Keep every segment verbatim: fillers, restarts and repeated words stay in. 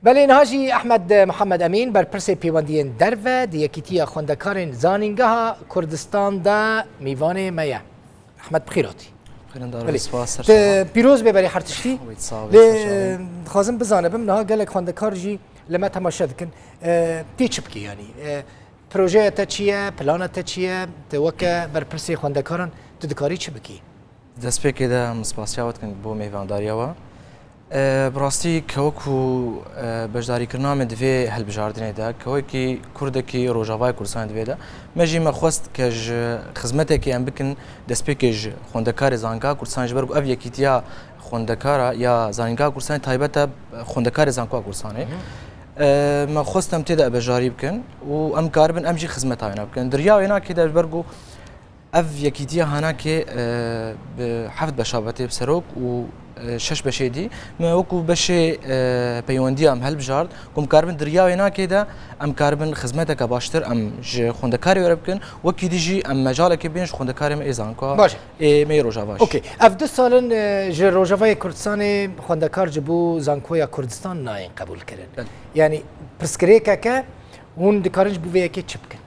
Belê, niha jî Ehmed Mihemed Emîn, berpirsê pêwendiyên derve di Yekîtiya Xwendekarên Zanîngeha Kurdistan de mîvanê me ye. Ehmed, bi xêr hatî. Xêrindar Belê. Spas, ser Tu şeva. Pîroz bê berê her tiştî. Wî, sağ ol, Lê, ser şeva. Dixwazim bizanibim, niha gelek xwendekar jî li me temaşe dikin. E, tê çi bikî yanî? E, projeya te çi ye? Plana te çi ye? Tu weke berpirsê xwendekaran, tu dikarî çi bikî? Destpêkê de em spasiya we dikin bo mêvandariya we. E, bi rastî kewek û, e, beşdarîkirina me di vê hilbijartinê de, kewekî Kurdekî Rojavayê Kurdistanê di vê de, me jî me xwest ke ji xizmetekê em bikin, destpêkê ji xwendekarê Zanîngeha Kurdistanê, ji ber ku ev yekîtiya xwendekara ya Zanîngeha Kurdistanê taybet e xwendekarê Zankoya Kurdistanê. Hı hı. E, me xwest em tê de beşdarî bikin û em karibin em jî xizmeta wêna bikin. Di riya wênakê de ji ber ku ev yekîtiya hanakê, e, bi heft beşa be tê bi serok û, e, şeş beşê dî. Me wekû beşê, e, peywendiya em helbijart, ku em karibin di riya wênakê de em karibin xizmeteke baştir em ji xwendekarê were bikin. Wekî dî jî em mecalekê bînin ji xwendekarê me ê zankoa, Baş e. Ê me yê Rojava jî. Okey. Ev du sal in, e, ji Rojavayê Kurdistanê xwendekar ji bo Zankoya Kurdistan nayên qebûlkirin. Belê. Yanî pirsgirêkeke, hûn dikarin ji bo vê yekê çi bikin?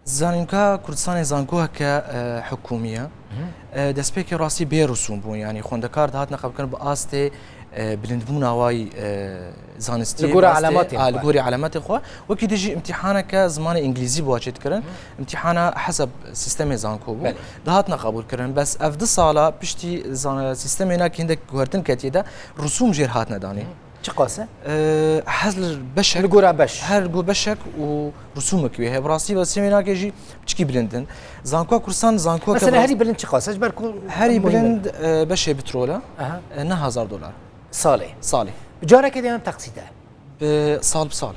Zanîngeha Kurdistanê zankoheke, e, hikûmî ye. Hı. E, destpêkê rastî bê risûm bûn, yanî xwendekar dihatine qebûlkirin bi astê, e, bilindbûna wayî, e, zanistî, Li gorî bi astê, elematên a, li xwe. Gorî elemetê xwe. Wekî dî jî îmtîhaneke zimanê îngilîzî bi wa çêdikirin. Hı. Îmtîhana hesab sîstemê zanko bû. Belê. Dihatine qebûlkirin. Bes ev du sala piştî zan-, sîstemê nakê hindek guhertin ketiye de risûm jêr hatine danê. Hı. Çiqas e? Ee, her beşek, Li gora beş. Her go beşek û risûmek wê heye. Bi rastî ve sêmê nake jî piçikî bilind in. Zankoa Kursan, zankoa Mesela herî bilind çiqas e? Ji ber ku Herî muhîm bilind, e. E, beşê petrol e. Aha. E, neh hezar dolar. Salê? Salê. Bi carekê de yan taksî de? Bi sal bi sal.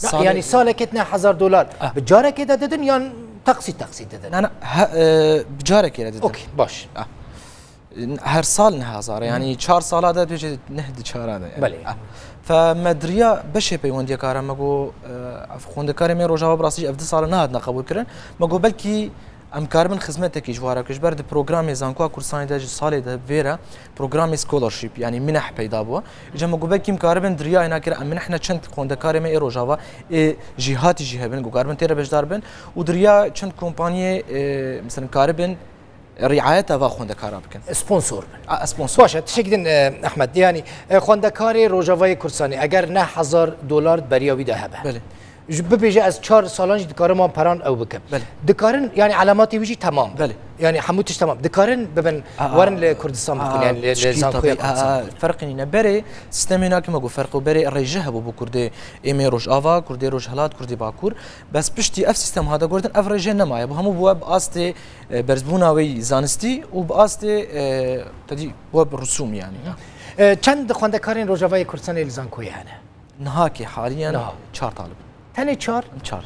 Na, Salê yani salekê neh hezar dolar. Ah. Bi carekê de didin yan taksî taksî didin? Na, na, he, e, bi carekê de didin. Okey, baş. Ah. Her sal neh hezar e, Hı. Yani çar sala de dibêje neh di çara de yani. Belê. Ah. Fe me diriya beşê peywendiyekara me got, e, ev xwendekarê me Rojava bi rastî ev du sala nehatine qebûlkirin. Me got belkî em karibin xizmetekî ji wara ku ji ber di programê Zankoa Kurdistanê de ji salê de vêre programê scholarship, yani mineh peyda bû. Îca me got belkî em karibin diriya êna kira em minehne çend xwendekarê me ê Rojava ê jîhatî jî hebin, ku karibin tê re beşdar bin û diriya çend kompaniyê, e, mesela karibin riayeta va xwendekara bikin. Sponsor bin. A, sponsor. Baş e, tiştekî din, e, Ehmed. Yani, e, xwendekarê Rojavayê Kurdistanê, eger neh hezar dolar beriya wî de hebe. Belê. Ji bibêje ez çar salan jî dikarim wan peran ew bikim. Belê. Dikarin, yani elematê wî jî temam. Belê. Yani hemû tişt temam. Dikarin bibin, A, a, werin li Kurdistan a, bixwin, yani li, li piçkî zankoya tabii, a, Kurdistan a, bixwin. Ferqî nîne. Berê sîstemê nake me got ferq û berê rêje hebû bo Kurdê ê me Rojava, Kurdê Rojhilat, Kurdê Bakur. Bes piştî ev sîstem hate guhertin, ev rêje nemaye. Bi hemû bû bi astê, e, berzbûna wê zanistî û bi astê, e, tedî bû bi risûm yani. E, çend xwendekarên Rojavayê Kurdistanê li zankoyê hene? Niha ki haliyen Niha. Çar talib. Tenê çar? Çar.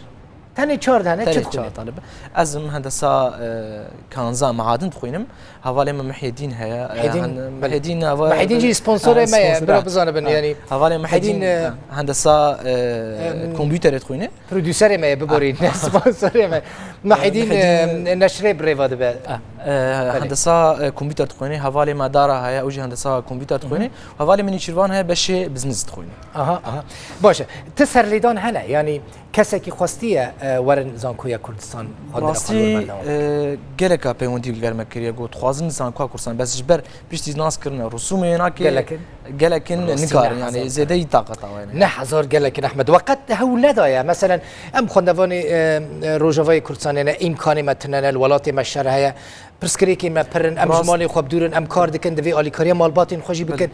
Tenê çar hene, çi Tenê dixwînin? Çar talib. Ez im hendesa, e, kanza maadin dixwînim. Hevalê me Mihyedîn heye. E, Mihyedîn, hen-, belê. Mihyedîn heva-, Mihyedîn jî sponsorê ha, me ye, sponsor, bira ha. Bizanibin, Ha. Yani Hevalê Mihyedîn, Mihyedîn, e, hendesa, e, em, kompûterê dixwîne. Producerê me ye, biborîn. Ha. Sponsorê me. Mihyedîn, Mihyedîn, e, e, neşrê bi rêva dibe. Ha. E, Belê. Hendesa, e, kompûter dixwîne. Hevalê me Dara heye, ew jî hendesa kompûter dixwîne. Hı hı. Hevalê min Nîçîrvan heye, beşê business dixwîne. Aha, aha. Baş e. Ti serlêdan hene, yani kesekî xwestiye, e, werin Zankoya Kurdistan xwendina Rastî, xwe li ber dewam e, geleka peywendî li gel me kiriye, got, dixwazin Zankoya Kurdistan, bes ji ber piştî nas kirine, risûmê yê nake, Gelekin. Gelekin Rastî nikarin, ne yani hezar zêde yî taqeta we ne. Ne hezar gelekin Ehmed. We qet hewl nedaye. Meselen, em xwendevanê, e, e, Rojavayê Kurdistanê ne, îmkanê me tune ne, li welatê me şer heye. Pirsgirêkê me pir in, em ji Rast. Malê xwe bi dûr in, em kar dikin, divê alîkariya malbatên xwe jî Belê. Bikin.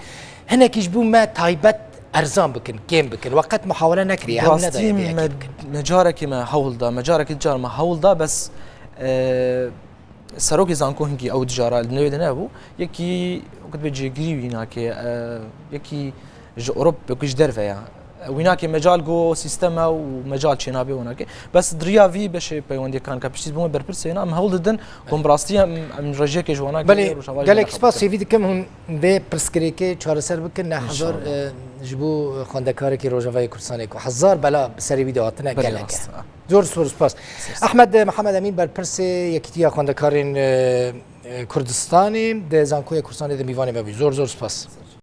Hinekî ji bo me taybet erzan bikin, kêm bikin. We qet muhawele nekiriye, hewl Rastî nedaye vê yekê me, bikin. Me carekê me hewl da, me carekê car me hewl da, bes, e, serokê zanko hingî ew dijara li newê de nebû. Yekî wekî dibê cêgirî wî nake, e, yekî ji Ewropa, yekî ji derve ya. Wî nake mecal go sîstem e û mecal çênabe wî nake. Bes di riya vî beşê peywendiyekan ke piştî bûme berpirsê na, em hewl didin ku em bi rastî em, em rêjeyekê ji wana Belê, gelek spas hêvî dikim hûn vê pirsgirêkê çareser bikin, ne hezar, İnşallah. E, ji bo xwendekarekî Rojavayê Kurdistanê ku hezar bela bi serê wî de hatine Belê gelek e. Rast, ha. Zor zor spas. Spas. Ehmed Mihemed Emîn berpirsê Yekîtiya Xwendekarên, e, e, Kurdistanê di Zankoya Kurdistanê de mîvanê me bû. Zor zor spas.